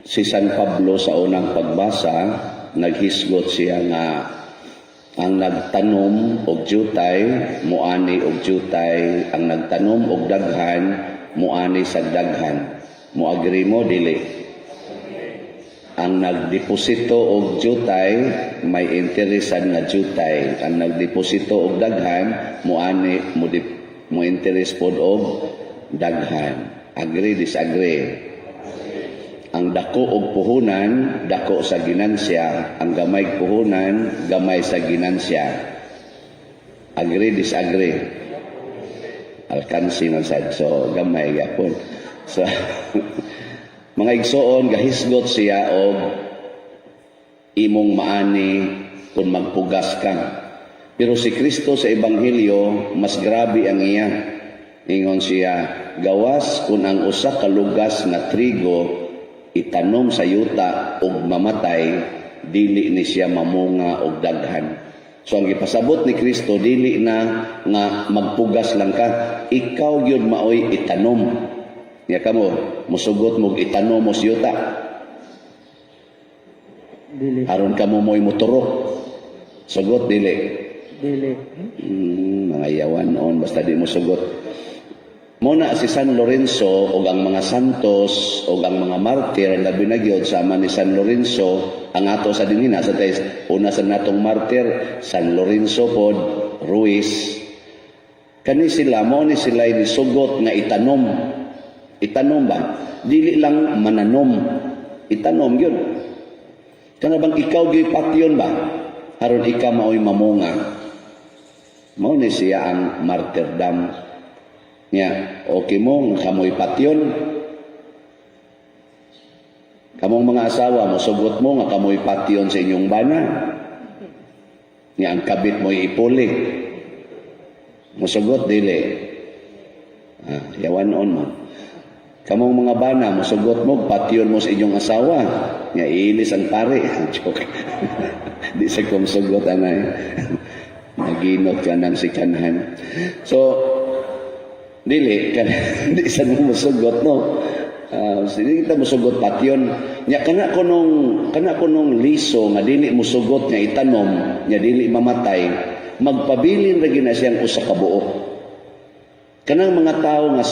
Si San Pablo sa unang pagbasa, naghisgot siya nga ang nagtanom og jutay, muani og jutay, ang nagtanom og daghan, muani sa daghan. Mo-agree mo, dili? Ang nagdeposito og jutay, may interest nga jutay. Ang nagdeposito og daghan, muani mo, mo interest pod og daghan. Agree, disagree? Ang dako og puhunan, dako sa ginansya. Ang gamay puhunan, gamay sa ginansya. Agree, disagree? Alkansi man sad, so gamay gyapon. So mga igsoon, gahisgot siya og imong maani kung magpugas ka. Pero si Kristo sa Ebanghelyo, mas grabe ang iya. Ingon siya, gawas kung ang usa ka lugas nga trigo itanom sa yuta ug mamatay, dili ni siya mamunga og daghan. So ang gipasabot ni Kristo, dili na nga magpugas lang ka, ikaw gyud maoy itanom. Nya kamo, musugot mo itanom mo sa yuta? Dili. Aron kamo mo'y moturok. Sugot, dili? Dili. Mga yawan noon, basta di mo sugot. Muna si San Lorenzo o ang mga santos o ang mga martir, labi na gyud sama ni San Lorenzo ang ato sa dinhi sa tes una sa natong martir, San Lorenzo pod Ruiz. Kani sila, mo ni sila nisugot nga itanom, itanom ba, dili lang mananom, itanom gyud. Kana bang ikaw gyud patyon ba aron ikaw maoy mamunga. Mao ni siya ang martyrdom. Nya, okay mo nga kamoy patyon? Kamong mga asawa, mosugot mo nga kamoy patyon sa inyong bana? Nya ang kabit mo ipuli. Mosugot, dili? Ah, yawan on mo. Kamong mga bana, mosugot mo patyon mo sa inyong asawa? Nya iilis ang pare. Joke. Di sa kong sugot anay. Naginot ka ng sikanhan. So, dili kan di sa mo musugot, no? Sige, kita musugot patyon? Nya kana kunong liso nga dili musugot nga itanom nya dili mamatay, magpabilin ra gyud na siyang usa ka buok. Kanang mga tao nga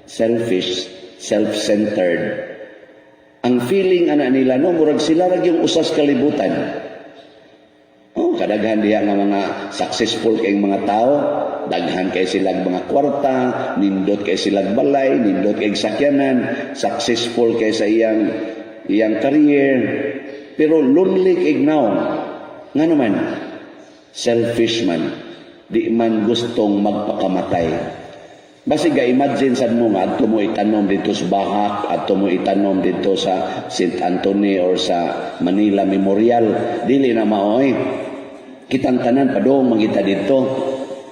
selfish, self-centered, ang feeling ana nila, no, murag sila ra yung usas kalibutan. Oh, kadaghan diha nga mga successful kayong mga tao, daghan kay silang mga kwarta, nindot kay silang balay, nindot kay sakyanan, successful kay sa iyang iyang career. Pero lonely kay now. Nga naman, selfish man, di man gustong magpakamatay. Basi ga imagine sad mo nga adto mo itanom dito sa Bahak, adto mo itanom dito sa St. Anthony or sa Manila Memorial, dili na maoy. Kitang tanan padung mangita dito.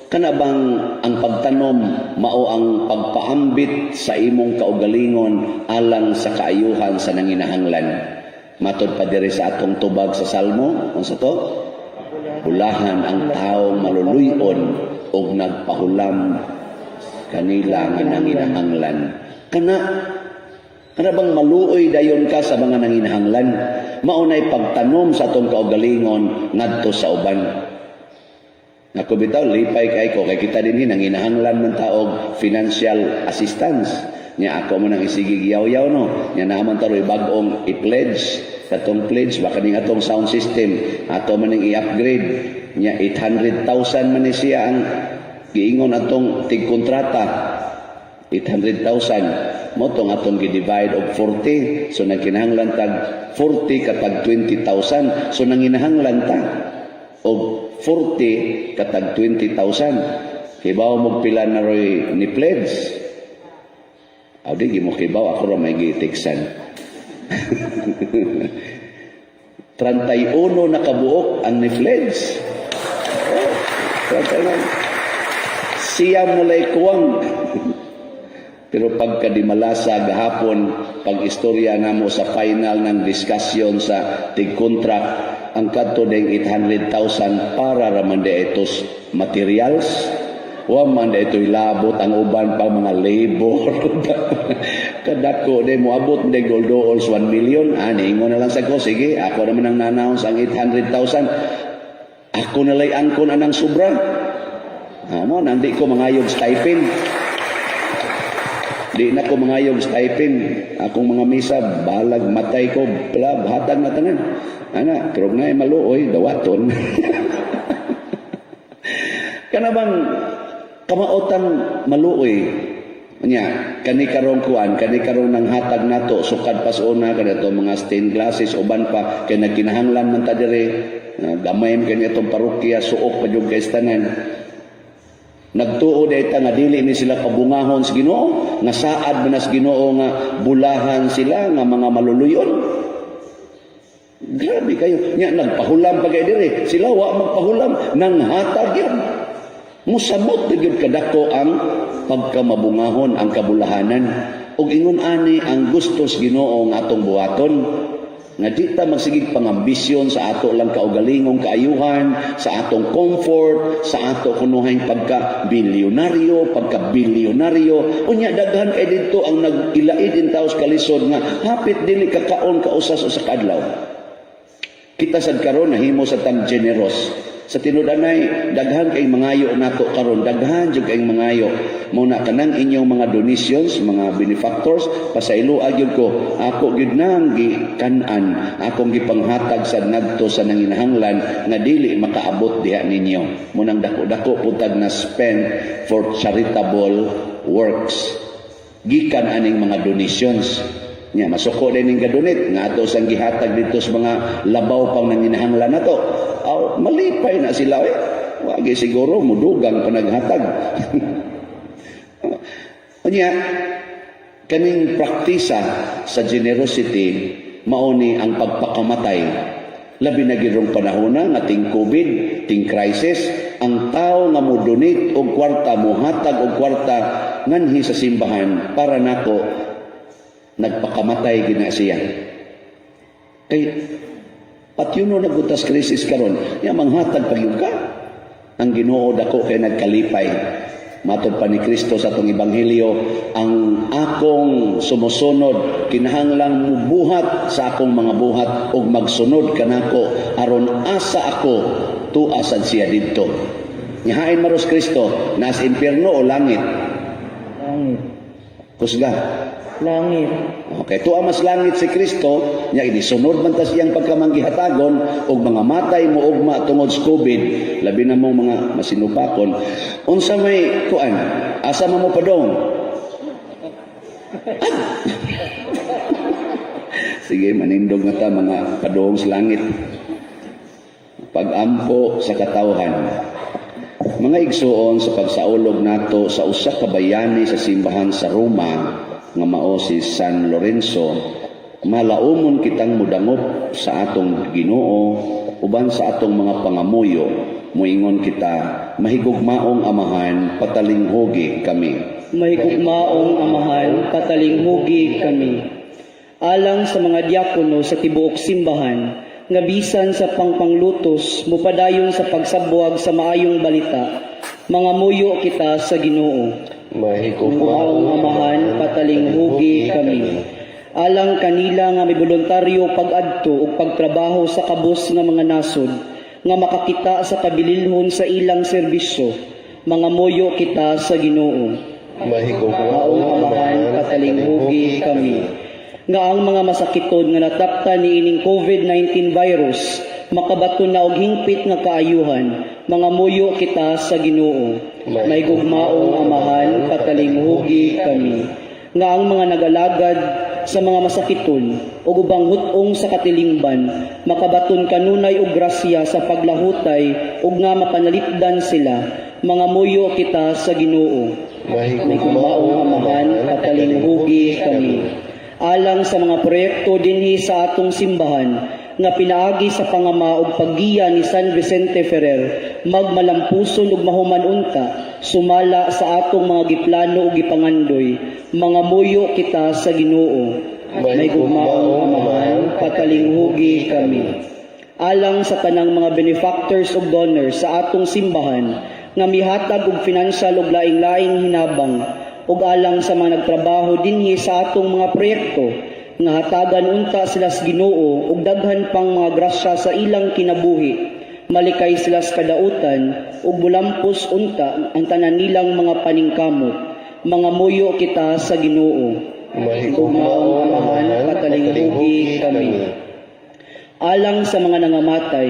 Kana bang ang pagtanom mao ang pagpaambit sa imong kaugalingon alang sa kaayuhan sa nanginahanglan? Matod pa diri sa atong tubag sa Salmo, unsa to? Bulahan ang taong maluluy-on og nagpahulam kanila nga nanginahanglan. Kana bang maluoy dayon ka sa mga nanginahanglan? Mao nay pagtanom sa atong kaugalingon ngadto sa uban. Ako bitaw lipay kay ko kay kita dinhi nanginahanglan man taog financial assistance. Nya ako man ang isigi giyaw-yaw, no. Nya naman taroy bag-ong i-pledge, katong pledge ba kaning atong sound system ato man ning i-upgrade. Nya 800,000 man ni siya ang giingon atong tig-kontrata, 800,000 mo tong atong gi-divide og 40, so nagkinahanglan tag 40 katag 20,000. So nanginahanglan ta og 40 katag 20,000. Kibaw mo pila na roy ni pledge? Aw, di mo kibaw, ako ra may gitiksan. 31 na kabuok ang ni pledge. Oh, 31. Siyam na lay kuwang. Pero pagka di malasa gahapon, pag istorya namo sa final ng discussion sa tig-contract, ang kadto ding 800,000 para raman di itos materials. Wa man di ito'y labot ang uban pa mga labor. Kadako de moabot de gold 1 million. Ah, niingon na lang sa ko, sige, ako naman ang na-announce ang 800,000. Ako na lay angkon anang sobra. Ah, mo nandi ko mangayog stipend. Di na ko mangayog stipend. Akong mga misa, balag matay ko, bla, hatag na tanan. Ana, pero nga maluoy, dawaton. Kana bang kamaotang maluoy nya kani karong kuan, kani karong nang hatag nato sukad pas una kanato mga stained glasses, uban pa kay nagkinahanglan man ta diri. Gamay man kani atong parokya, suok pa jud kay tanan. Nagtuo day ta nga dili ni sila pabungahon sa Ginoo, nga saad man sa Ginoo nga bulahan sila nga mga maluluyon. Grabe kayo nya, nagpahulam pa kay diri sila, wa magpahulam, nang hatag yun. Musamot na gyud kadako ang pagkamabungahon, ang kabulahanan. Ug ingon ani ang gusto sa Ginoo nga atong buhaton, nga di ta magsigig pangambisyon sa ato lang kaugalingong kaayuhan, sa atong comfort, sa ato kunuhang pagka bilyonaryo, pagka bilyonaryo. Unya daghan kay didto ang nag-ilaid in taos kalisod nga hapit dili kakaon kausas usa ka adlaw. Kita sad karon nahimo sa tang generous. Sa tinud-anay, daghan kay mangayo nato karon, daghan jud kay mangayo. Mao na kanang inyong mga donations, mga benefactors, pasayloa gyud ko. Ako gyud nang gikan-an, akong gipanghatag sa ngadto sa nanginahanglan nga dili makaabot diha ninyo. Mao nang dako-dako putag na spend for charitable works gikan aning mga donations. Nya masuko din ning gadonate nga ato sang gihatag dito sa mga labaw pang nanginahanglan nato. Aw, malipay na sila eh. Wagi siguro mudugang pa naghatag. Unya kaning praktisa sa generosity mao ni ang pagpakamatay. Labi na gid rong panahona nga ting COVID, ting crisis, ang tao nga mo donate og kwarta, mohatag og kwarta nganhi sa simbahan, para nako nagpakamatay gina siya. Kay patyuno nagutas krisis karon, nya manghatag pa gyud ka. Ang Ginoo dako kay nagkalipay. Matod pa ni Kristo sa atong ebanghelyo, ang akong sumusunod kinahanglang mubuhat sa akong mga buhat ug magsunod kanako aron asa ako tua sad siya didto. Nyahain maros Kristo, nas impierno o langit? Langit. Kusga. Langit. Okay, tuwa mas langit si Kristo, nya inisunod man ta siyang pagkamanggihatagon og mga matay mo ugma tungod sa COVID, labi na mong mga masinupakon. Unsa may kuan? Asa man mo padong? Ah! Sige, manindog na ta mga padong sa langit. Pagampo sa katawhan. Mga igsuon, sa pagsaulog nato sa usa ka bayani sa simbahan sa Roma nga mao si San Lorenzo, malaumon kitang mudangop sa atong Ginoo uban sa atong mga pangamuyo. Muingon kita: Mahigugmaong Amahan, patalinghugi kami. Mahigugmaong Amahan, patalinghugi kami. Alang sa mga diakono sa tibuok simbahan, nga bisan sa pangpanglutos, mupadayon sa pagsabwag sa maayong balita, mangamuyo kita sa Ginoo. Mahigugmaong Amahan, patalinghugi kami. Alang kanila nga may voluntaryo pag-adto ug pagtrabaho sa kabus nga mga nasod, nga makakita sa kabililhon sa ilang serbisyo, mangamuyo kita sa Ginoo. Mahigugmaong Amahan, patalinghugi kami. Nga ang mga masakiton nga nataptan niining COVID-19 virus makabaton na og hingpit nga kaayuhan, mangamuyo kita sa Ginoo. Mahigugmaong Amahan, patalinghugi kami. Nga ang mga nagalagad sa mga masakiton ug ubang hut-ong sa katilingban makabaton kanunay og grasya sa paglahutay ug nga mapanalipdan sila, mangamuyo kita sa Ginoo. Mahigugmaong Amahan, patalinghugi kami. Alang sa mga proyekto dinhi sa atong simbahan nga pinaagi sa pangama ug paggiya ni San Vicente Ferrer magmalampuson ug mahuman unta sumala sa atong mga giplano ug gipangandoy, mangamuyo kita sa Ginoo. Mahigugmaong Amahan, patalinghugi kami. Alang sa tanang mga benefactors ug donors sa atong simbahan nga mihatag og financial ug laing-laing hinabang Ug alang sa mga nagtrabaho dinhi sa atong mga proyekto, nga hatagan unta sila sa Ginoo ug daghan pang mga grasya sa ilang kinabuhi. Malikay sila sa kadautan ug mulampos unta ang tanan nilang mga paningkamot. Mangamuyo kita sa Ginoo. Mahigugmaong Amahan, patalinghugi kami. Alang sa mga nangamatay,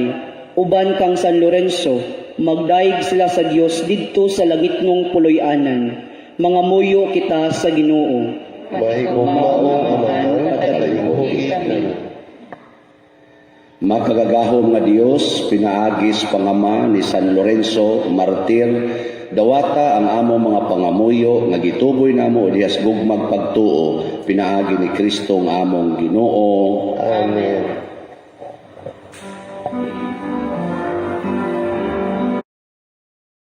uban kang San Lorenzo, magdayeg sila sa Dios didto sa langitnong puloy-anan. Mangamuyo kita sa Ginoo. Mahigugmaong Amahan, patalinghugi kami. Makagagahom nga Dios, pinaagi sa pangama ni San Lorenzo, martir, dawata ang among mga pangamuyo nga gituboy namo dihas gugmag pagtuo, pinaagi ni Kristo nga among Ginoo. Amen.